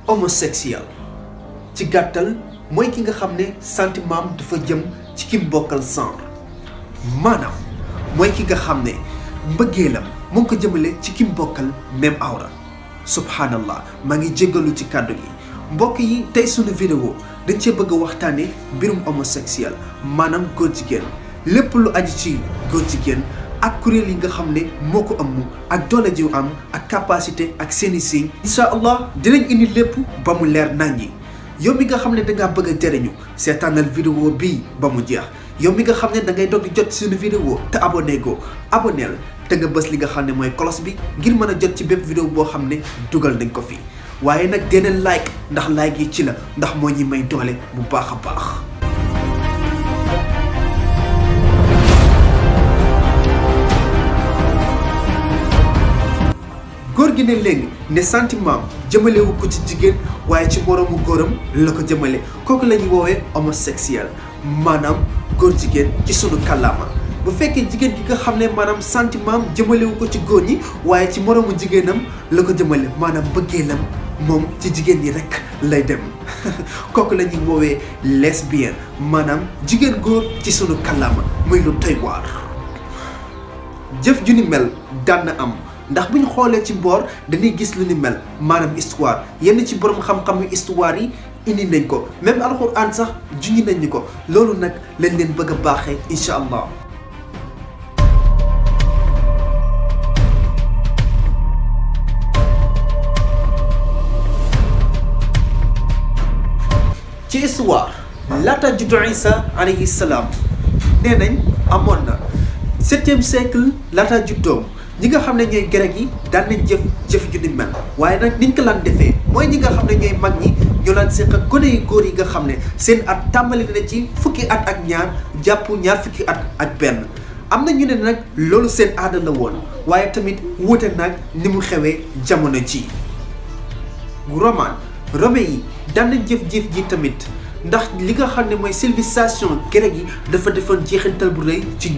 homosexuel ci gàttal mooy ki nga xam ne sentiment dafa jëm ci ki mu bokkal genre maanaam mooy ki nga xam ne mbëggeelam mu ngi ko jëmale ci ki mu bokkal même awra subhanallah maa ngi jéggalu ci kàddu gi mbokk yi tey sunu vidéo dañ cee bëgg a waxtaane mbirum homosexuel maanaam góor jigéen lépp lu aju ci góor jigéen ak kuréel yi nga xam ne moo ko ëmb ak doole ji am ak capacité ak seeni signe incha allah dinañ indi lépp ba mu leer naññi yow mi nga xam ne dangaa bëgg a jëriñu seetaanal vidéo bii ba mu jeex yow mi nga xam ne da ngay dog di jot suñu vidéo te abonné go abonneel te nga bës li nga xam ne mooy cloche bi ngir mën a jot ci bépp vidéo boo xam ne dugal nañ ko fii waaye nag deneen like ndax like yi ci la ndax moo ñi may doole bu baax a baax. góor gi ne léegi ne sentiment jëmalewu ko ci jigéen waaye ci moroomu góoram la ko jëmale kooku la ñuy woowee homosexuel maanaam góor jigéen ci sunu kàllaama bu fekkee jigéen gi nga xam ne maanaam sentiment jëmalewu ko ci góor ñi waaye ci moroomu jigéenam la ko jëmale maanaam bëggeelam moom ci jigéen ñi rekk lay dem kooku la ñuy woowee lesbienne maanaam jigéen góor ci sunu kàllaama muy lu doy waar jëf ju ni mel daan na am ndax bu ñu xoolee ci mboor dañuy gis lu ni mel maanaam histoire yenn ci borom xam-xam yu histoire yi indi nañ ko même alxuraan sax juñi nañ ñu ko loolu nag lañ leen bëgg a baaxee incha allah. ci histoire laata juddu Isa alayhi salaam nee nañ amoon na 7e siècle laata juddoom ñi nga xam ne ñooy grec yi daan nañ jëf ju ni mel waaye nag niñ ko laan defee mooy ñi nga xam ne ñooy mag ñi ñoo laan seq ak gone yu góor yi nga xam ne seen at tàmbali na ci fukki at ak ñaar jàpp ñaar fukki at ak benn am na ñu ne nag loolu seen aada la woon waaye tamit wuute nag ni mu xewee jamono ji Romain yi daan nañ jëf ji tamit ndax li nga xam ne mooy civilisation grec yi dafa defoon jeexintal bu rëy ci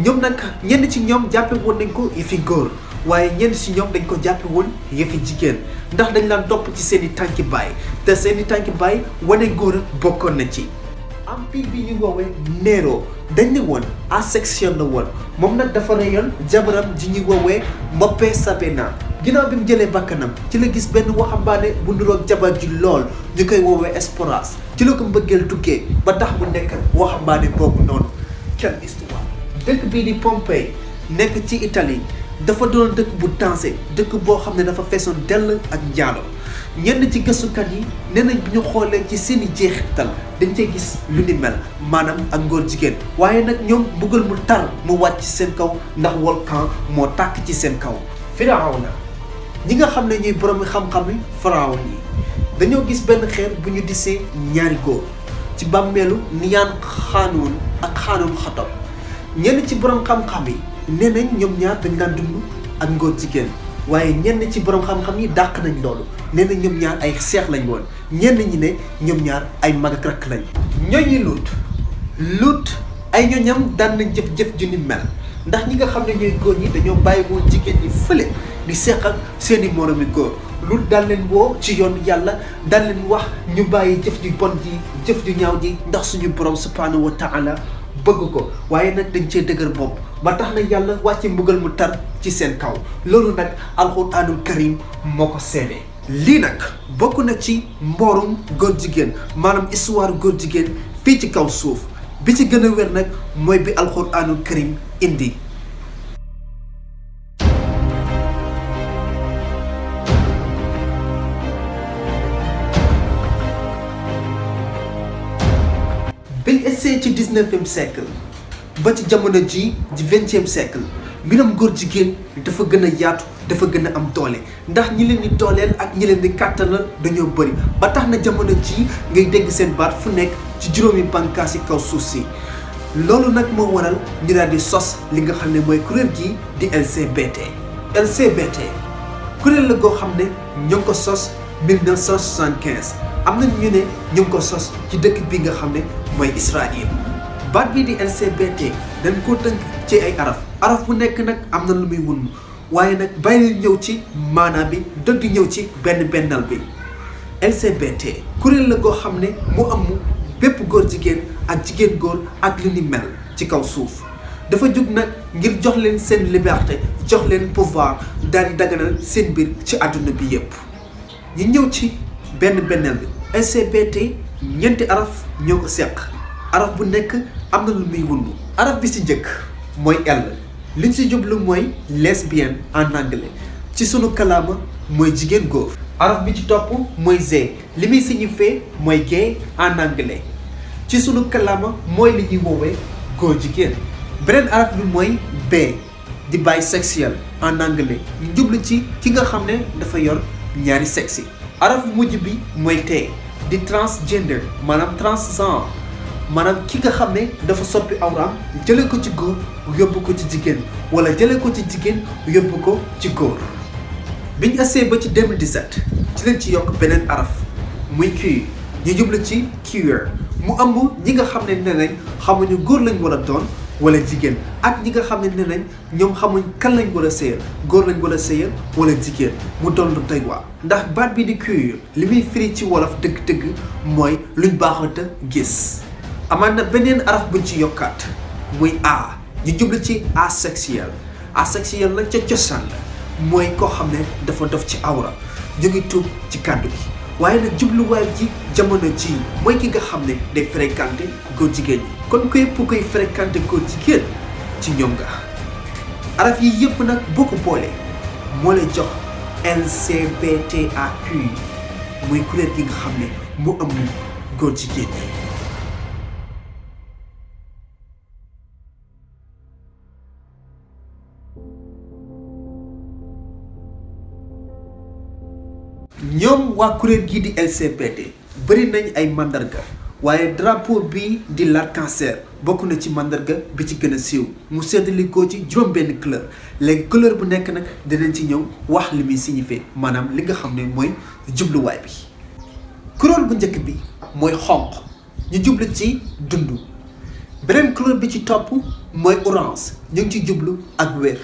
ñoom nag ñenn ci ñoom jàppe woon nañ ko yëfi góor waaye ñenn ci ñoom dañ ko jàppe woon yëfi jigéen ndax dañ laan topp ci seen i tànki baay te seen i tànki baay wane góor bokkoon na ci. empire bi ñu woowee Nero dañ ne woon asexuel la woon moom nag dafa reyoon jabaram ji ñu woowee Moppe Sabena ginnaaw bi mu jëlee bakkanam ci la gis benn waxambaane bu niroog jabar ji lool ñu koy woowee Esporas ci la ko mbëggeel tukkee ba tax mu nekk waxambaane boobu noonu quelle histoire. dëkk bii di Pompéi nekk ci Italie dafa doon dëkk bu dansé dëkk boo xam ne dafa feesoon dell ak njaalo ñenn ci gëstukat yi nee nañ bi ñu xoolee ci seen i jeexital dañ cey gis lu ni mel maanaam ak ngóor jigéen waaye nag ñoom bëggal mu tar mu wàcc ci seen kaw ndax volcan moo tàkk ci seen kaw. Firawna ñi nga xam ne ñuy boroomi xam-xam yi pharaon yi dañoo gis benn xeer bu ñu disee ñaari góor ci bàmmeelu Niyaan Xaanuun ak Xaanuun Xatab ñenn ci borom xam-xam yi nee nañ ñoom ñaar dañ daan dund ak ngóor jigéen waaye ñenn ci borom xam-xam yi dàq nañ loolu nee na ñoom ñaar ay seex lañ woon ñenn ñi ne ñoom ñaar ay mag ak rakk lañ. ñooñu Luut ay ñooñam daan nañ jëf ju ni mel ndax ñi nga xam ne ñooy góor ñi dañoo bàyyi woon jigéen ñi fële di seq ak seen i moromi góor Luut daan leen woo ci yoon yàlla daan leen wax ñu bàyyi jëf ju bon ji jëf ju ñaaw ji ndax suñu borom subhanahu wa taala bëgg ko waaye nag dañ cee dëgër bopp ba tax na yàlla wàcce mbugal mu tar ci seen kaw loolu nag alxuraanul karim moo ko seede. lii nag bokk na ci mboorum góor jigéen maanaam histoire góor jigéen fii ci kaw suuf bi ci gën a wér nag mooy bi alxuraanul karim indi. biñ essayé ci 19e siècle ba ci jamono ji di 20e siècle mbiram góor jigéen dafa gën a yaatu dafa gën a am doole ndax ñi leen di dooleel ak ñi leen di kàttanal dañoo bëri ba tax na jamono ji ngay dégg seen baat fu nekk ci juróomi bànqaas yi kaw suuf si loolu nag moo waral ñu daal di sos li nga xam ne mooy kuréel gi di LGBT kuréel la goo xam ne ñoo ngi ko sos 1975 am na ñu ne ñu ngi ko sos ci dëkk bi nga xam ne mooy Israël baat bii di LGBT dañ ko tënk ci ay araf bu nekk nag am na lu muy wund waaye nag bàyyi ñëw ci maanaam bi dëgg ñëw ci benn bennal bi LGBT kuréel la goo xam ne mu am bépp góor jigéen ak jigéen góor ak li ni mel ci kaw suuf dafa jug nag ngir jox leen seen liberté jox leen pouvoir daal di daganal seen mbir ci àdduna bi yépp ñu ñëw ci benn benneel bi LGBT ñeenti araf ñoo ko seq araf bu nekk am na lu muy wundu araf bi ci njëkk mooy L liñ ci jublu mooy lesbienne en anglais ci sunu kalaama mooy jigéen góor araf bi ci topp mooy Z li muy signifie mooy gay en anglais ci sunu kalaama mooy li ñuy woowee góor jigéen beneen araf bi mooy B di bisexuel en anglais ñu jublu ci ki nga xam ne dafa yor ñaari sexe araf bu mujj bi mooy T di transgender maanaam transgenre maanaam ki nga xam ne dafa soppi awraam jëlee ko ci góor yóbbu ko ci jigéen wala jëlee ko ci jigéen yóbbu ko ci góor biñ essayé ba ci 2017 ci leen ci yokk beneen araf muy Q ñu jublu ci queer mu ëmb ñi nga xam ne nee nañ xamuñu góor lañ war a doon wala jigéen ak ñi nga xam ne nee nañ ñoom xamuñ kan lañ war a sëyal góor lañ war a sëyal wala jigéen mu doon lu doy waar ndax baat bi di queer li muy firi ci wolof dëgg-dëgg mooy luñ baaxata gis amaat na beneen araf buñ ci yokkaat muy A ñu jublu ci asexuel asexuel nag ca cosaan la mooy koo xam ne dafa dof ci awra ñu ngi tuub ci kàddu gi waaye nag jubluwaay ji jamono ji mooy ki nga xam ne day fréquenté góor jigéen ñi kon képp koy fréquenté góor jigéen ci ñoom nga araf yi yëpp nag boo ko boolee moo lay jox LGBTAQ muy kuréel gi nga xam ne mu am góor jigéen ñi ñoom waa kuréel gii di LGBT bëri nañ ay mandarga waaye drapeau bii di l'arc-en-ciel bokk na ci mandarga bi ci gën a siiw mu seddali ko ci juróom-benn couleur léegi couleur bu nekk nag dinañ ci ñëw wax li muy signifié maanaam li nga xam ne mooy jubluwaay bi. couleur bu njëkk bi mooy xonq ñu jublu ci dund beneen couleur bi ci topp mooy orange ñu ngi ci jublu ak wér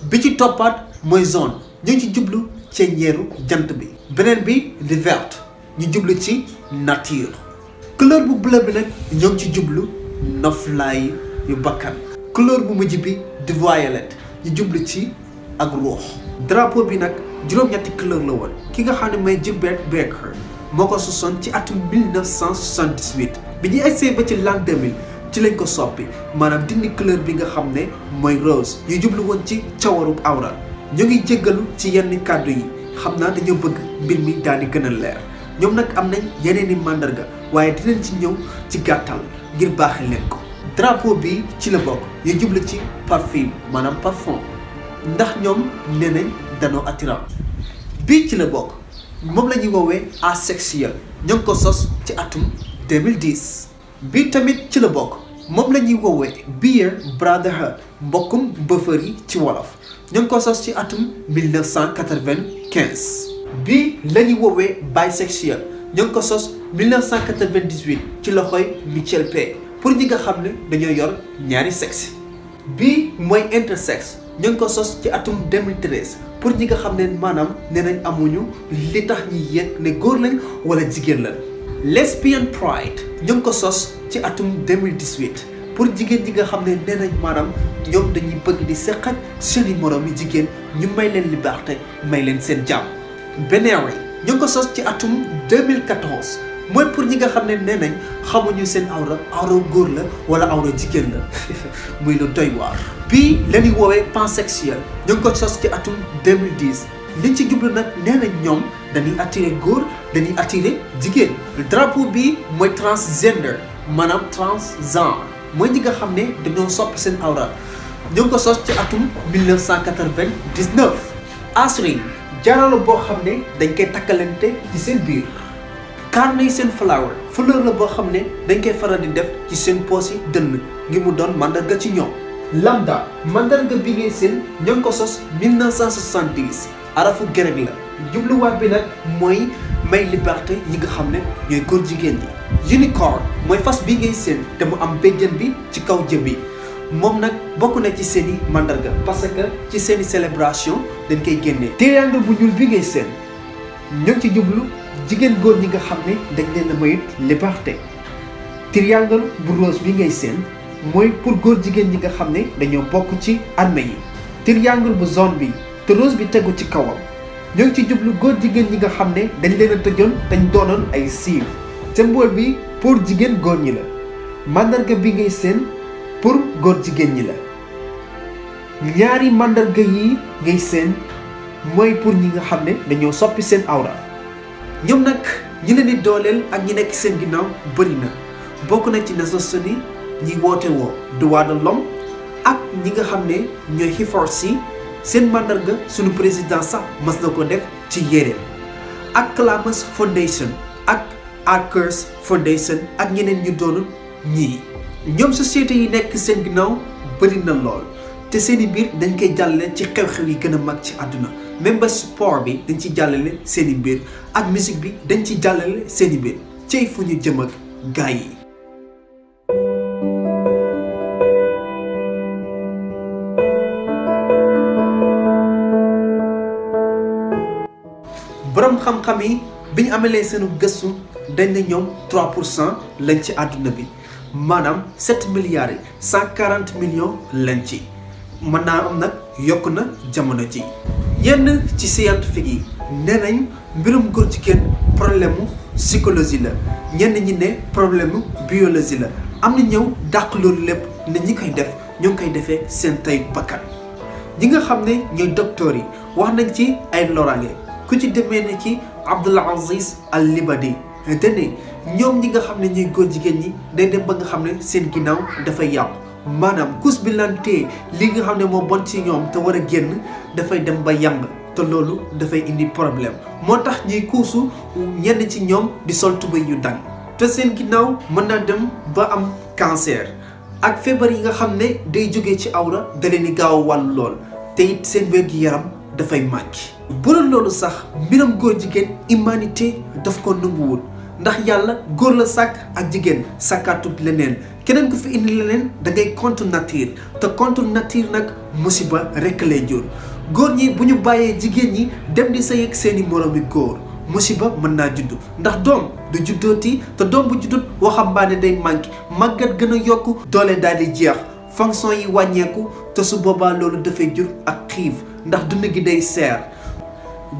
bi ci toppaat mooy jaune ñu ngi ci jublu ceeñeeru jant bi beneen bi di verte ñu jublu ci nature couleur bu bleu bi nag ñoo ngi ci jublu noflaay yu bakkan couleur bu mujj bi di violet ñu jublu ci ak ruux drapeau bi nag juróom-ñetti couleur la woon ki nga xam ne mooy Bokk moo ko sosoon ci atum 1978 bi ñuy essayé ba ci l'an 2000 ci lañ ko soppi maanaam dindi couleur bi nga xam ne mooy rose ñu jublu woon ci cawarub awra ñu ngi jéggalu ci yenn kàddu yi xam naa dañoo bëgg mbir mi daal di gën a leer ñoom nag am nañ yeneen i mandarga waaye dinañ ci ñëw ci gàttal ngir baaxee leen ko drapeau bi ci la bokk ñu jublu ci parfum maanaam parfum ndax ñoom nee nañ danoo attirant bii ci la bokk moom la ñuy woowee asexuel ñoo ngi ko sos ci atum 2010 bii tamit ci la bokk moom la ñuy woowee beer brotherhood mbokkum bëfër yi ci wolof ñoo ngi ko sos ci atum 1995 bii la ñuy woowee bisexuel ñoo ngi ko sos 1998 ci loxoy Michel P pour ñi nga xam ne dañoo yor ñaari sexe bii mooy intersexe ñoo ngi ko sos ci atum 2013 pour ñi nga xam ne maanaam nee nañ amuñu li tax ñi yëg ne góor lañ wala jigéen lañ lesbian pride ñoo ngi ko sos ci atum 2018 pour jigéen ñi nga xam ne nee nañ maanaam ñoom dañuy bëgg di seq ak seeni moroom yi jigéen ñu may leen liberté may leen seen jàmm. Binary ñoo ngi ko sos ci atum 2014 mooy pour ñi nga xam ne nee nañ xamuñu seen awra góor la wala awra jigéen la muy lu doy waar. bii la ñuy woowee pansexuel ñoo ngi ko sos ci atum 2010 liñ ci jublu nag nee nañ ñoom dañuy attiré góor dañuy attiré jigéen. drapeau bii mooy transgender maanaam transgenre. mooy ñi nga xam ne dañoo soppi seen awra ñoo ngi ko sos ci atum 1999 asring jaaralo boo xam ne dañ koy takkalante ci seen biir carnation flower fleur la boo xam ne dañ koy faral di def ci seen poos yi dënn ngir mu doon mandarga ci ñoom lambda mandarga bi ngay seen ñoo ngi ko sos 1970 arafu grec la jubluwaat bi nag mooy may liberté ñi nga xam ne ñooy góor jigéen ñi unicorn mooy fas bi ngay seen te mu am béjjën bi ci kaw jë bi moom nag bokk na ci seeni mandarga parce que ci seeni célébration dañ koy génnee triangle bu ñuul bi ngay seen ñoo ngi ci jublu jigéen góor ñi nga xam ne dañ leen a mayut liberté. triangle bu rose bi ngay seen mooy pour góor jigéen ñi nga xam ne dañoo bokk ci armée yi. triangle bu zone bi te rose bi tegu ci kawam ñoo ngi ci jublu góor jigéen ñi nga xam ne dañ leen a tëjoon dañ doonoon ay siiw. symbole bi pour jigéen góor ñi la. mandarga bi ngay seen pour góor jigéen ñi la. ñaari mandarga yi ngay seen mooy pour ñi nga xam ne dañoo soppi seen awra. ñoom nag ñi leen di dooleel ak ñi nekk seen ginnaaw bëri na bokk na ci Nations Unies ñi woote woo droits de l'homme ak ñi nga xam ne ñooy xiforsi seen mandarga sunu président sax mas na ko def ci yéreem ak Clamas Foundation ak Akers Foundation ak ñeneen ñu doonul ñii. ñoom société yi nekk seen ginnaaw bëri na lool te seeni biir dañ koy jàllale ci xew-xew yi gën a mag ci àdduna. même ba sport bi dañ ci jàllale seeni mbir ak musique bi dañ ci jàllale seeni mbir cey fu ñu jëm ak gaay yi. borom xam-xam yi bi ñu amalee seenu gëstu dañ ne ñoom 3% lañ ci àdduna bi maanaam 7 milliards yi 140 millions lañ ci mën naa am nag yokk na jamono ji. yenn ci scientifique yi nee nañ mbirum góor jigéen problème mu psychologie la ñenn ñi ne problème mu biologie la am na ñëw dàq loolu lépp ne ñi koy def ñoo ngi koy defee seen tay bakkan. ñi nga xam ne ñooy docteur yi wax nañ ci ay loraange ku ci demee ne ci Abdul Aziz Al Libadi dane ñoom ñi nga xam ne ñooy góor jigéen ñi day dem ba nga xam ne seen ginnaaw dafay yàqu. maanaam kus bi lan tee li nga xam ne moo bon ci ñoom te war a génn dafay dem ba yàmb te loolu dafay indi problème moo tax ñuy kuusu ñenn ci ñoom di sol tubéy yu dang te seen ginnaaw mën naa dem ba am cancer ak feebar yi nga xam ne day jóge ci awra da leen di gaaw a wàllu lool te it seen wér-gi-yaram dafay màcc. bu doon loolu sax mbiram góor jigéen humanité daf ko nanguwul ndax yàlla góor la sàkk ak jigéen sàkkaatut leneen keneen ku fi indi leneen da ngay contre nature te contre nature nag musiba rekk lay jur. góor ñi bu ñu bàyyee jigéen ñi dem di sëy ak seeni moroomi góor musiba mën naa juddu ndax doom du juddooti te doom bu juddut waxambaane day manqué màggat gën a yokk doole daal di jeex fonction yi wàññeeku te su boobaa loolu dafay jur ak xiif ndax dund gi day seer.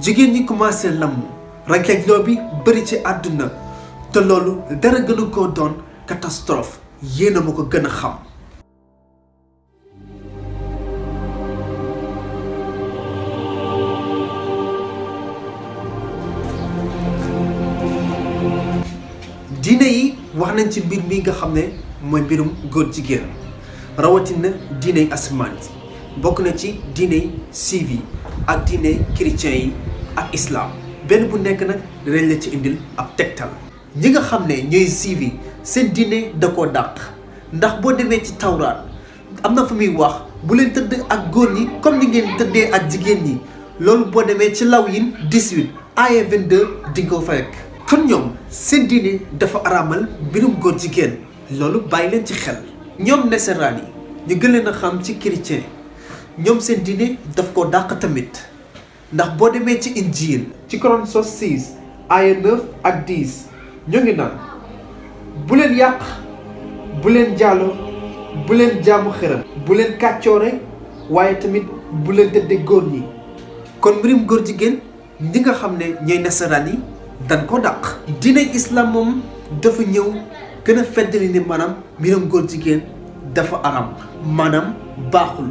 jigéen ñi commencé lamm rànkeejloo bi bëri ci àdduna te loolu dara gënu koo doon catastrophe yéen a ma ko gën a xam. diine yi wax nañ ci mbir mi nga xam ne mooy mbirum góor jigéen rawatina diiney asamaan bokk na ci diiney siif yi ak diiney chrétien yi ak islam benn bu nekk nag dinañ la ci indil ab tegtal. ñi nga xam ne ñooy siif yi seen diine da koo dàq ndax boo demee ci tawraat am na fa muy wax bu leen tëdd ak góor ñi comme ni ngeen tëddee ak jigéen ñi loolu boo demee ci Lawyin 18 aaya 22 di nga ko fekk. kon ñoom seen diine dafa araamal mbirum góor jigéen loolu bàyyi leen ci xel. ñoom nasaraan yi ñu gën leen a xam ci chrétien ñoom seen diine daf ko dàq tamit ndax boo demee ci injil ci Corinthiens 6 aaya 9 ak 10 ñoo ngi naan bu leen yàq bu leen jaaloo bu leen jaamu xërëm bu leen kàccoore waaye tamit bu leen tëddee góor ñi. kon mbirum góor jigéen ñi nga xam ne ñooy nasaraan yi dañ ko dàq. diine islam moom dafa ñëw gën a feddali ni maanaam mbiram góor jigéen dafa aram maanaam baaxul.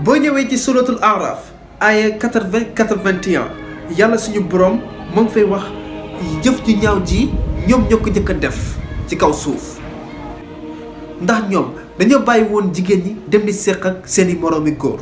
boo ñëwee ci suratul araf aaya 80-81 yàlla suñu borom mu ngi fay wax jëf ju ñaaw ji ñoom ñoo ko njëkk a def ci kaw suuf ndax ñoom dañoo bàyyi woon jigéen ñi dem di seq ak seeni moroomi góor.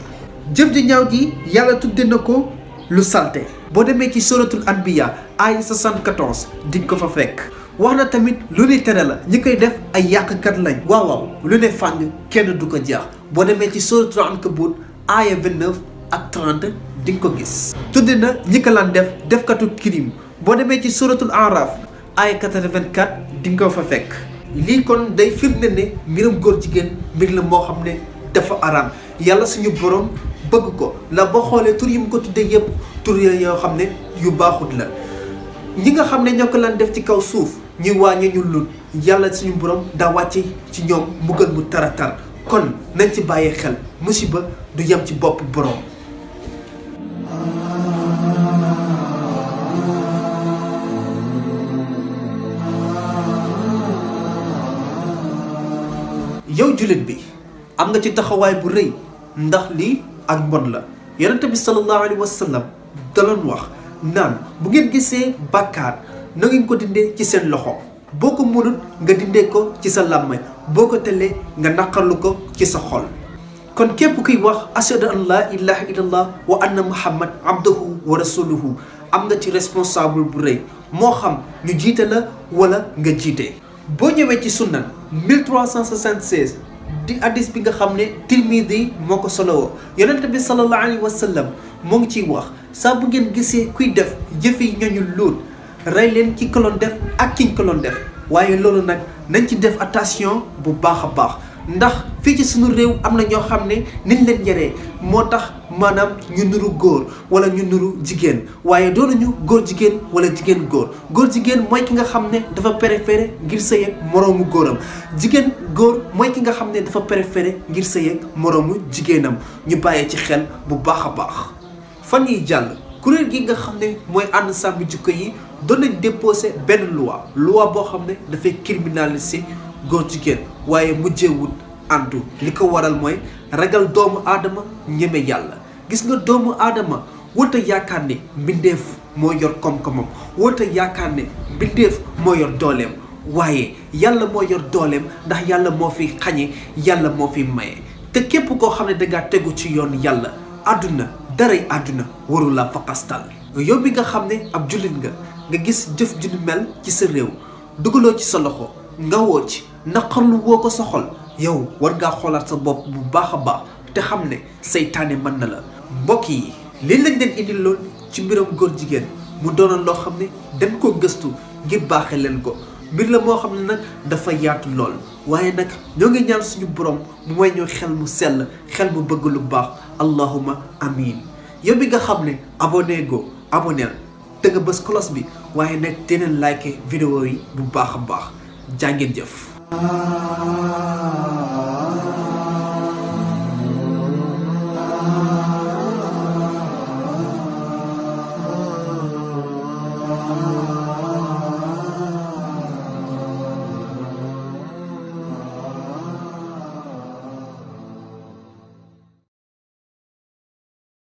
jëf ju ñaaw ji yàlla tudde na ko lu salte. boo demee ci suratul anbiya aaya 74 diñ ko fa fekk. wax na tamit lu ne tere la ñi koy def ay yàqkat lañ. waaw waaw lu ne fàng kenn du ko jeex boo demee ci suratul ankabut aaya 29 ak 30 di nga ko gis. tudde na ñi ko laan defkatu crime boo demee ci suratul araf aaya 84 di nga ko fa fekk. lii kon day firnde ne mbiram góor jigéen mbir la moo xam ne dafa araam yàlla suñu borom bëgg ko la boo xoolee tur yi mu ko tuddee yëpp tur yoo xam ne yu baaxut la. ñi nga xam ne ñoo ko lan def ci kaw suuf ñuy wàññi ñu lut yàlla suñu borom daa wàcce ci ñoom mbugal mu taratar kon nañ ci bàyyi xel musiba du yem ci bopp borom. yow jullit bi am nga ci taxawaay bu rëy ndax lii ak mbon la yonent bi sallallahu alayhi wa sallam daloon wax naan bu ngeen gisee bàkkaar na ngeen ko dindee ci seen loxo boo ko mënut nga dindee ko ci sa làmmiñ boo ko telee nga naqarlu ko ci sa xol. kon képp kuy wax ashhadu an laa ilaha illallah wa anna muhammad abduhu wa rasuluhu am nga ci responsable bu rëy moo xam ñu jiite la wala nga jiite. boo ñëwee ci sunnan 1376 di hadis bi nga xam ne Tirmidi moo ko solowoo yonent bi sallallahu alayhi wa sallam moo ngi ciy wax saa bu ngeen gisee kuy def jëfi ñooñu lool rey leen ki ko doon def ak ki ñu ko doon def waaye loolu nag nañ ci def attention bu baax a baax ndax fii ci sunu réew am na ñoo xam ne niñ leen yaree moo tax maanaam ñu nuru góor wala ñu nuru jigéen waaye doonuñu góor jigéen wala jigéen góor góor jigéen mooy ki nga xam ne dafa préféré ngir sëy ak moroomu góoram jigéen góor mooy ki nga xam ne dafa préféré ngir sëy ak moroomu jigéenam ñu bàyyee ci xel bu baax a baax. fan yi jàll kuréel gi nga xam ne mooy ànd sàmm jikko yi doon nañ déposé benn loi boo xam ne dafay criminaliser góor jigéen waaye mujjeewut antu li ko waral mooy ragal doomu aadama ñeme yàlla gis nga doomu aadama wota yaakaar ne mbindeef moo yor koom-koomam wota yaakaar ne mbindeef moo yor dooleem waaye yàlla moo yor dooleem ndax yàlla moo fi xañe yàlla moo fi maye te képp koo xam ne dangaa tegu ci yoon yàlla àdduna daray àdduna warul la faqastal yow bi nga xam ne ab jullit nga gis jëf ju mel ci sa réew dugaloo ci sa loxo nga woo ci naqarlu woo ko sa xol yow war ngaa xoolaat sa bopp bu baax a baax te xam ne seytaane mën na la. mbokk yi lii lañ leen indil loon ci mbiram góor jigéen mu doonoon loo xam ne dañ koo gëstu ngir baaxee leen ko mbir la moo xam ne nag dafa yaatu lool waaye nag ñoo ngi ñaan suñu borom mu may ñoo xel mu sell xel mu bëgg lu baax allahuma amiin. yow bi nga xam ne abonné te nga bës cloche bi waaye nag teneen like vidéo yi bu baax a baax jaa ngeen jëf.